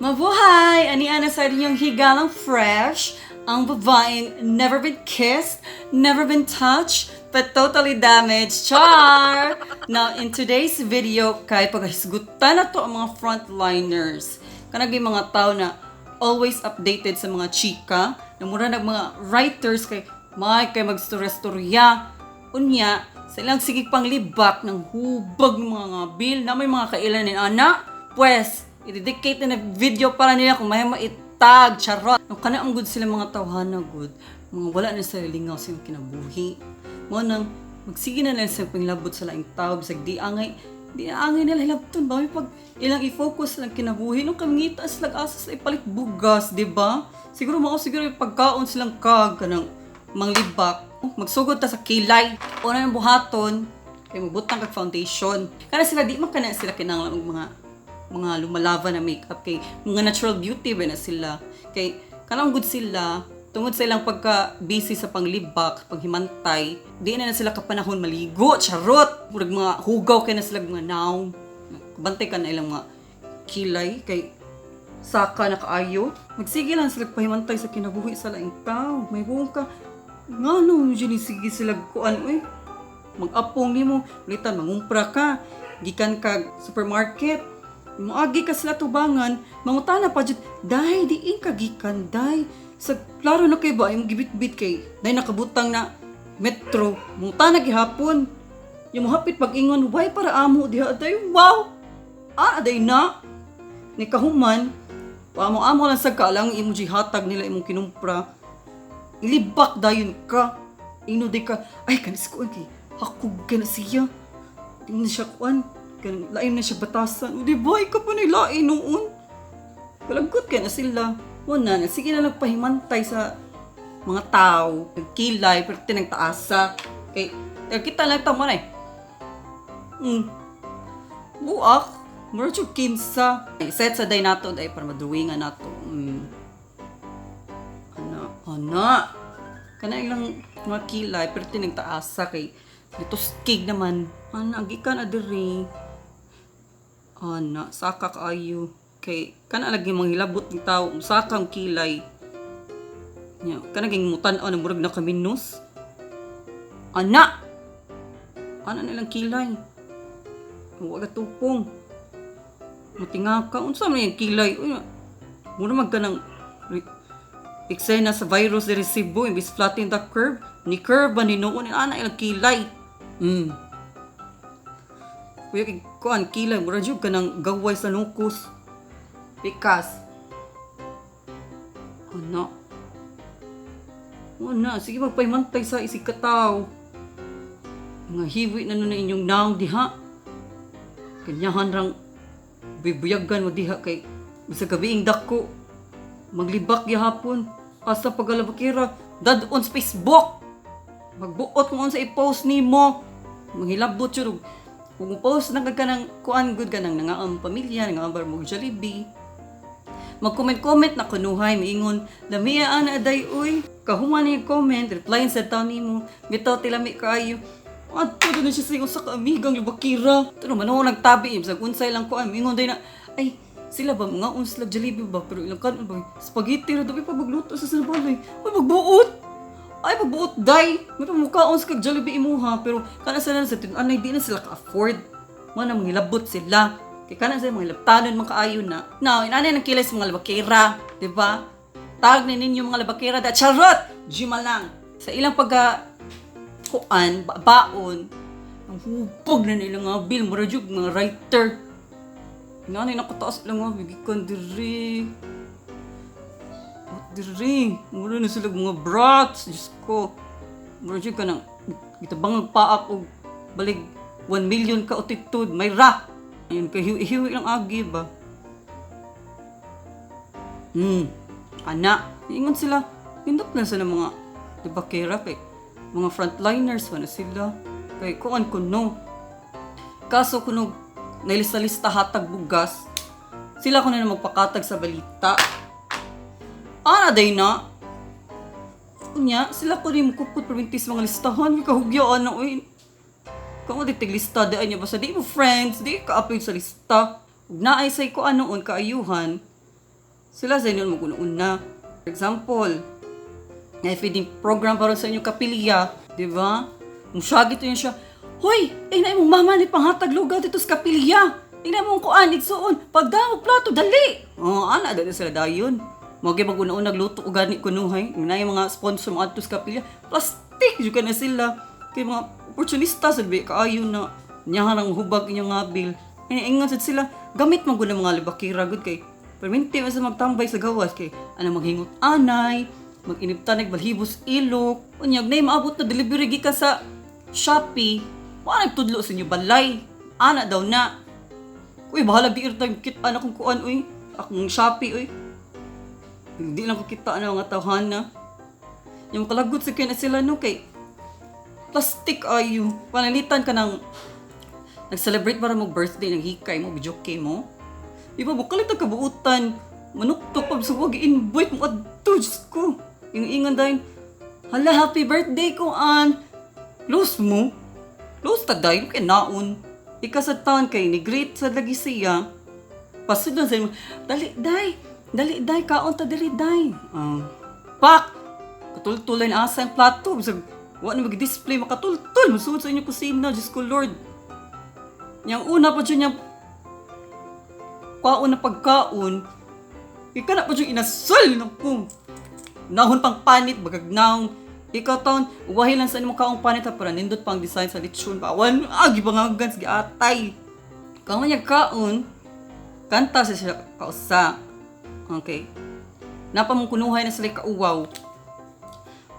Mabuhay! Ani ana sa inyong higalang fresh, ang babaeng never been kissed, never been touched, but totally damaged. Char! Now, in today's video, kay paghisgutan na to ang mga frontliners. Kanang mga tao na always updated sa mga chika, na mura nag mga writers kay may kay magstorya-storya. Unya, sa ilang sige panglibak ng hubag ng mga ngabil na may mga kailan ni ana, pues, i-dedicate na video para nila kung may maitag, charot. Nung kana ang good sila mga tawhana good, mga wala na sila lingaw sa ilang kinabuhi. Mo nang magsige na lang sa panglabot sa laing tao, bisag di angay nila hilabton ba may pag ilang i-focus lang kinabuhi nung kamangita sila asa sila ipalit bugas, di ba? Siguro mao siguro yung pagkaon silang kag kanang manglibak. Magsugod ta sa kilay. Una ng buhaton kay magbutang kag foundation. Kana sila di man kana sila kinahanglan og mga lumalaban na makeup kay mga natural beauty ba na sila. Kay kanang good sila tungod sa ilang pagka busy sa panglibak, paghimantay, di na na sila kapanahon maligo, charot. Murag mga hugaw kay na sila mga naong. Bantay ka na ilang mga kilay kay saka na kaayo. Magsige lang sila pahimantay sa kinabuhi sa laing tao. May buong ka ngano mo sige sila kuan uy. Mag-apong nimo, ulitan mangumpra ka. Gikan kag supermarket. Moagi ka sila tubangan, mangutana pa jud, "Day, diin ka gikan, day?" Sa klaro na kay ba imong gibitbit kay day nakabutang na Metro, mangutana gihapon. Yung mohapit pag-ingon, "Why para amo diha, day?" Wow! Ah, day na. Ni kahuman, paamo-amo lang sa kaalang imong gihatag nila imong kinumpra. Ilibak dayon ka. Ino di ka, ay kanis ko kay hakog ka na siya. Tingnan siya kuan. Kan lain na siya batasan. O, di ba ikaw pa na lain noon? Kalagkot ka na sila. Wala na, sige na nagpahimantay sa mga tao. Nagkilay, pero tinang taasa. Kay, kaya kita lang tamo na eh. Buak. Mura jud kinsa. Ay, set sa day nato day para madrawingan nato. Ana, ana. Kana ilang mga kilay pero tinang taasa kay dito skig naman. Ana, gikan na diri. Ana, saka kaayo. Kay kana lagi manghilabot ng tao, saka ang kilay. Nya, kana ging mutan-aw na murag na kaminos. Ana. Ana na ilang kilay. Wa tupong. Mutinga ka unsa man yung kilay? Uy, mura mag kanang eksena sa virus diri Cebu, imbis flatten the curve, ni curve ba ni noon ana ilang kilay. Kuya kay kuan kilay mura jud kanang gaway sa nukos. Pikas. Ano? Ana, sige magpahimantay sa isig kataw. Mga hiwi na nun na inyong naong diha. Kanyahan rang bibuyagan mo diha kay sa gabiing dako. Maglibak gihapon. Asa pagalabakira, dad-on sa Facebook. Magbuot kung unsa i-post nimo. Manghilabot jud og kung post na ka ng kuan good ka nang nangaang pamilya, nangaang mo Jollibee. Mag-comment-comment na kunuhay, miingon, "Lamia ana aday uy." Kahuman ni comment, reply sa taon nimo, "Bitaw tilami kaayo." Adto na siya sa ingon sa kaamigang lubakira. Pero man ako nagtabi, bisag unsay lang kuan, miingon day na, ay, sila ba, mga sila Jollibee ba, pero ilang kanon ba, spaghetti ra daw pa magluto sa balay. Ay, magbuot! Ay, magbuot, day! May pamukaon sa kag Jollibee imuha, pero kana sila sa tin-anay, di na sila ka-afford. Mo na mangilabot sila. Kay kana sila mga labtanon mga kaayo na. Now, inanay ng kilay sa mga labakera, di ba? Tag ni ninyo mga labakera da charot! Jima lang. Sa ilang pagka kuan, baon, ang hupag na nila nga bill, mura jud mga writer. Nga nakataas lang nga, gikan diri. Oh, diri. Mura na sila mga brats. Diyos ko. Mura jud ka nang, gitabang paak og balig 1 million ka utitod. May ra. Ayun, kay hiwi-hiwi lang agi ba? Ana. Ingon sila. Pindot na sila mga, di ba, kera kay mga frontliners pa na sila. Kay kuan kuno. Kaso kuno nailista-lista hatag bugas, sila kuno na magpakatag sa balita. Ana day na. Unya, sila ko rin mukupot permintis mga listahan. May kahugya ana uy. Kung di tiglista di niya basta di mo friends, di ka upload sa lista. Ug naay say ko ano on kaayuhan. Sila sa inyo mag-una. For example, na feeding program para sa inyong kapilya, di ba? Musyagi to yun siya. "Hoy, eh na imong mama ni panghatag lugaw dito sa kapilya. Tingnan mo ang kuan, igsuon. Pagdamog plato, dali." Oh, ana dali sila dayon. Mo gyud mag-una nagluto og gani kunuhay. Na yung mga sponsor mo adto sa kapilya. Plastic jud ka na sila. Kay mga oportunista sad ba kaayo na nyahan ang hubag inyong ngabil. Eh, ingon sad sila, gamit man gud ang mga libakira gud kay perminti man sa magtambay sa gawas kay ano maghingot anay, mag-inibtanag balhibos ilok. Unyag na maabot na delivery gikan sa Shopee. Wa nagtudlo sa inyo balay. Ana daw na. Uy, bahalag di airtime kit ana kung kuan uy. Akong Shopee uy. Hindi lang ko kita ana mga tawhana. Yung kalagot sa kaya na sila no kay plastic ayo. Panalitan ka ng nag-celebrate para mo birthday ng hikay mo, video mo. Di ba, bukalit ang kabuutan. Manuktok pa, sa wag invite mo adto, Diyos ko. Yung ingon dahil, "Hala, happy birthday ko, an." Close mo. Close ta dahil, kay naon. Ika sa taon kay ni greet sa lagi siya. Pasudlon sa imo, "Dali, day. Dali, day, kaon ta dali, day." Pak! Katultulay na asa ang plato. Bisag, wa na mag-display, makatultul. Masuod sa inyo kusina, Diyos ko Lord. Yang una pa dyan yung kaon na pagkaon, ika na pa dyan inasal. Naku. Nahon pang panit, bagag naong. Ikaw taon, uwahi lang sa inyo kaong panit ha, para nindot pang design sa lechon. Bawan, ah, gibangagan, sige atay. Kaon niya kaon, kanta sa siya kausa. Okay. Napa mong kunuhay na sila kauwaw.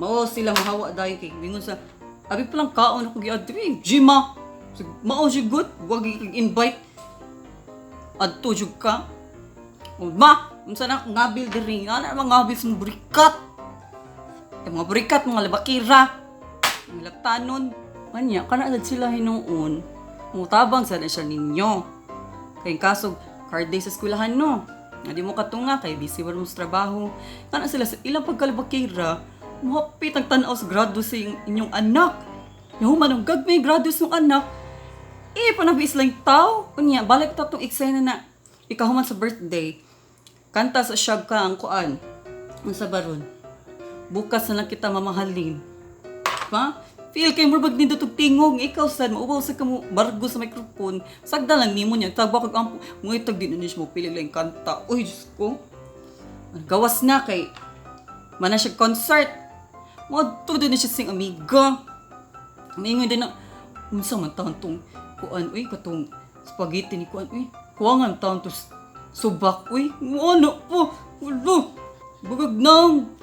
Mao sila mahawa dahil kay bingon sa abi pa lang kaon ako giadri. Jima. Mao siya good, wag invite. Adto jud ka. O ma, unsa na akong ngabil diri? Ana mga ngabil sa mga burikat. Yung mga burikat, mga labakira. Mga laptanon. Manya, kana agad sila hinuon. Mutabang sa na siya ninyo. Kay kaso, card day sa eskwelahan no. Nga di mo katunga kay busy mo sa trabaho. Kana sila sa ilang pagkalabakira, muhapit ang tan-aw sa grado sa inyong anak. Yung human ang gagmay grado sa inyong anak, eh, panabi islang tao. Unya, balik ta tong eksena na ikahuman sa birthday. Kanta sa siyag ka ang kuan. Unsa baron? "Bukas na lang kita mamahalin." Pa? Feel kay murag nindot og tingog ikaw sad maubaw sa kamo bargo sa microphone. Sagda lang nimo niya tagwa kag ampo. Mga itag di na niya mo pili lang kanta. Uy, Diyos ko. Gawas na kay mana siya concert. Mo din siya sing amiga. Maingon din na unsa man taon tong kuan uy, katong spaghetti ni kuan uy. Kuwangan taon to subak uy. Ano po? Ulo. Bugag nang.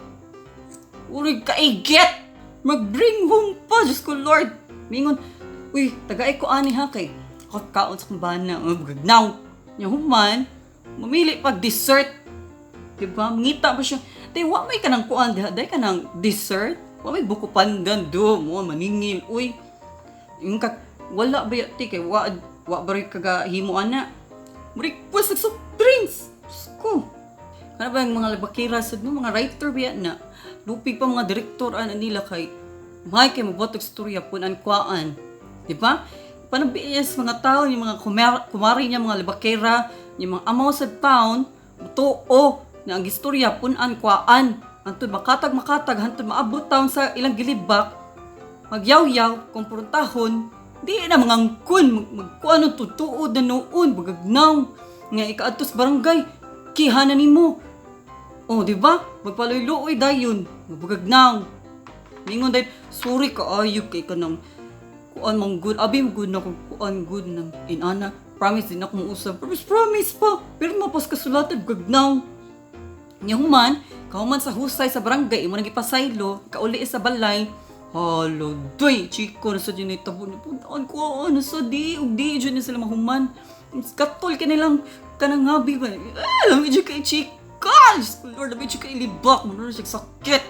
Urig kaigit! Mag-bring home pa, Diyos ko Lord! Mingon, "Uy, tagay ko ani ha kay ako kaon sa kong bana, oh, bugagnaw." Nya human, mamili pag dessert. Diba? Mangita pa siya. "Day, wa may kanang kuan diha, day kanang dessert. Wa may buko pandan do, mo maningil." "Uy, yung ka, wala ba yati kay wa, wa ba rin kaga himo ana." Request og soft drinks. Diyos ko. Kana ba yung mga labakira sa no, mga writer biya na. Lupig pa mga direktor ana nila kay may kay mabuhat og storya punan kuan. Di ba? Panabiis mga tao, yung mga kumari niya, mga libakera, yung mga amaw sa town, tuo na ang istorya punan kuan. Hantod makatag makatag, hantod maabot taon sa ilang gilibak, magyawyaw, kumpruntahon, di na mangangkon, magkuan ng tutuod na noon, bagagnaw, nga ikaadtos barangay, kihana nimo. Oh, di ba? Magpaloy-luoy dayon, mabugagnaw. Mingon dayon, "Sorry kaayo kay kanang kuan man good, abi mo good na kung kuan good ng inana. Promise din ako muusab." Promise, promise pa. Pero mapas kasulatan, bugagnaw. Nya human, kahuman sa husay sa barangay, imo nang gipasaylo, kauli sa balay. Halo, doy, chiko na sa dyan itabo ni puntaan ko, ano sa di, ug di, dyan na sila mahuman. Katol ka nilang kanang habi ba? Eh, medyo kay chika! Diyos ko, Lord, medyo kay libak, mo na siya sakit.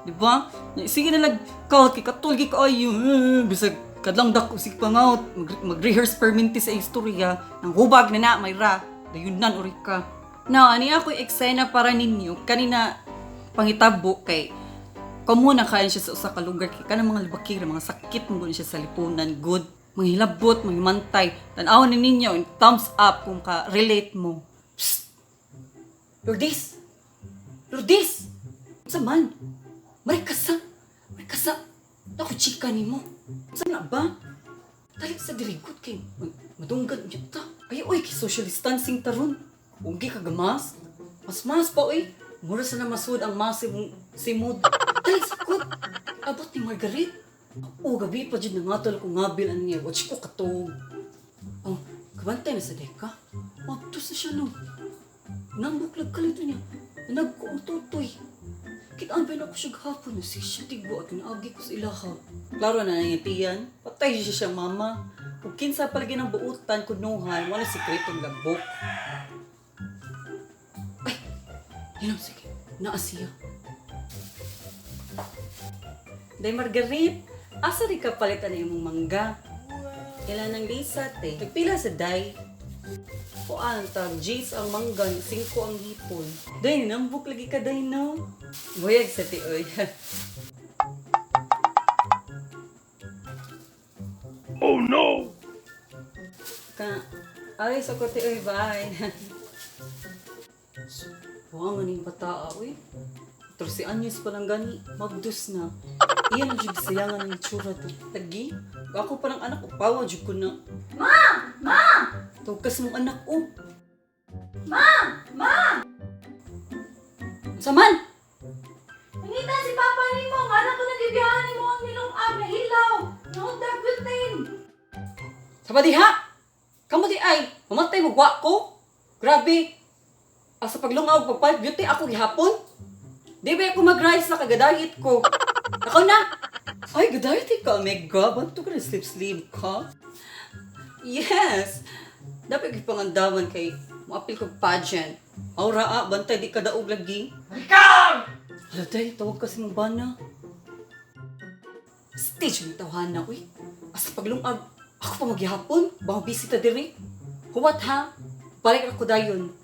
Di ba? Sige na lag, kaut, kay katol, kay kaayo, eh, bisag, kadlang dako, sige pangaut, mag-rehearse perminti sa istorya, nang hubag na na, may ra, dayunan, uri ka. Now, ani ako eksena para ninyo, kanina pangitabo kay kamo na kain siya sa usa ka lugar kay kanang mga libakira, mga sakit mo siya sa lipunan, good. Mga hilabot, mga mantay. Tan-awon ni ninyo, thumbs up kung ka relate mo. Psst. Lourdes! Lourdes! Unsa man? Marikasa! Marikasa! Ako chika nimo. Unsa na ba? Dali sa dirigot kay madunggan niya ta. Ay, oy, kay social distancing taron. Unggi ka gamas. Mas mas pa, oy. Mura sa na masud ang massive simod. Dali sa kut. Abot ni Margaret. O, gabi pa dyan nangatol ko ngabil ang niya. Watch ko katog. Oh, kabantay na sa deka. Mabtos na siya, no. Nambuklag kalito niya. Nagko ang tutoy. Kitaan pa na ako siya gahapon. Si siya tigbo at naagi ko sa ilaha. Klaro na nangitiyan. Patay siya siyang mama. Kung kinsa palagi ng buutan, kunuhan, wala sikretong lambok. Ay! Yun ang sige. Naa siya. Day Margaret, asa rin ka palitan na imong mangga? Kailan ng Lisa, te? Nagpila sa day. Kuan, tag G's ang mangga, 5 ang hipon. Day, nambok lagi ka, day, no? Buyag sa ti, oy. Oh no! Ka, ay, sa ko ti, oy, bye. Buwangan yung bata, oy. 13 anyos pa lang gani, mabdus na. Iyan ang jud siyangan ng itsura to. Lagi, ako pa lang anak, upawa jud ko na. Ma! Ma! Tugkas mong anak, oh. Ma! Ma! Unsa man? Nangita si Papa nimo, nga na ko nagibiyahan nimo ang nilong-ag na hilaw. Naunta butane. Saba diha! Kamo di ay, mamatay mo gwa ko. Grabe. Asa paglungaw pagpalit beauty ako gihapon. Di ba ako mag-rise na kagadayit ko? Ako na! Ay, gadayit ka, omega. Banto ka na sleep-sleep ka? Yes! Dapat gipangandaman kay moapil kog pageant. Aura ah, bantay di ka daog lagi. Ikaw! Hala day, tawag kasi mong bana. Stage ni tawhana, uy. Asa paglungag, ako pa maghihapon. Baka busy ta diri. Huwat ha. Balik ako dayon.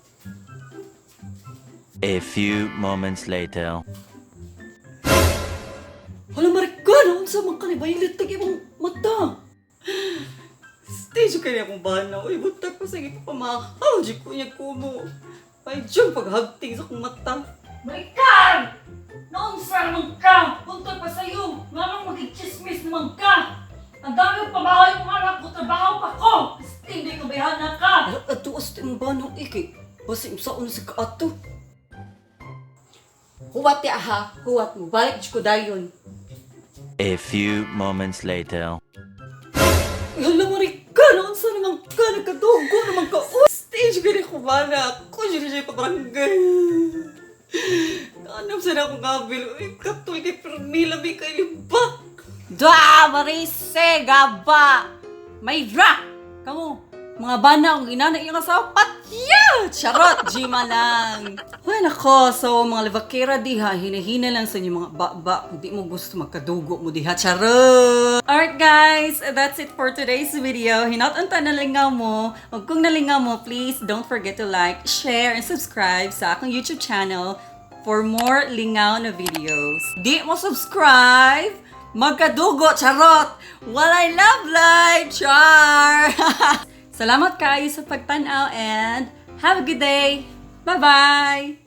A few moments later. Hala Maricar, unsa man ka ni violet tag imong mata. Stage kay akong bana. Uy, buntag ko sa ipapamahaw. Di ko niya kumo. Ay, diyang paghagting sa akong mata. Maricar! Naunsa naman ka! Punta pa sa'yo! Nganong magigchismis naman ka! Ang dami pamahay mong anak ko, trabaho pa ko! Hindi ko bayhana ka! Hala, ato as imong bana, iki. Basta imsaon sa kaato. Huwat ya ha, huwat mo. Balik di ko dayon. A few moments later. Uy, hala Maricar, unsa naman ka, nagkadugo naman ka. Uy, stage gani ko bana. Ako siya siya pabarangay. Kaanam sa na akong kabil. Uy, katoy kay Permila, may kailibak. Da, Marise, gaba. May ra. Kamu, mga bana, kung inana iyong asawa, patya! Charot, Gima lang. Uy, nako, so mga libakera diha, hinahina lang sa inyong mga baba. Kung di mo gusto magkadugo mo diha, charot! Alright guys, that's it for today's video. Hinot unta nalingaw mo. Ug kung nalingaw mo, please don't forget to like, share, and subscribe sa akong YouTube channel for more lingaw na videos. Di mo subscribe, magkadugo, charot! Walay love life, char! Salamat kayo sa pagtanaw and have a good day! Bye-bye!